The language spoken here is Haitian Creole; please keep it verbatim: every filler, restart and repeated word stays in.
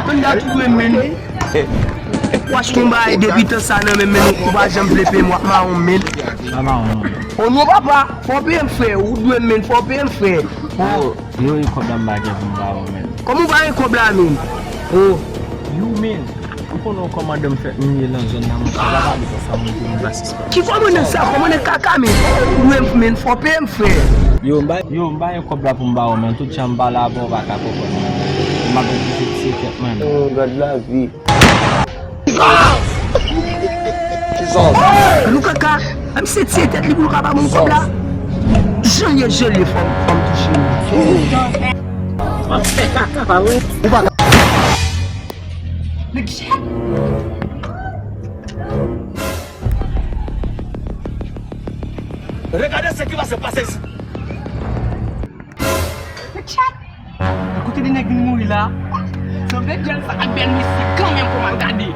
Manda tou dwe men. W achte yon bagay depi tan sa nan men, men ou pa janm vle peye m, w ap mawon men. Pa mawon non. O non papa, fò w peye m frè, ou dwe men, fò w peye m frè. O. Yo, yo, kòb la m pa gen pou m ba ou men. Kòman w pa gen kòb la men? O. Yo men. Ou konnen kòman dan m fèt m ye nan zòn nan, monchè, pa pale konsa, monchè, m pa sispann. Ki kòmandan sa? Kòmandan kaka men. Ou dwe m men, fò w peye m frè. Yo, m ba, yo, m ba gen kòb la pou m ba ou men, tout jan m pale avè w, ou pa ka konprann mwen. M ap oblije tire tèt mwen men. Oh, gad lavi. Annou kaka, a misye tiye tèt li pou l ka ba moun kòb la. Jan ye, jan l ye, fò m, fò m touche li. W ap fè kaka, pa vre? Ou pa ka. Regardez ce qui va se passer ici. Chat! Kote de nèg vin mouri la? Sanble dyòl sa ak bèl mesye kanmenm pou m al gade.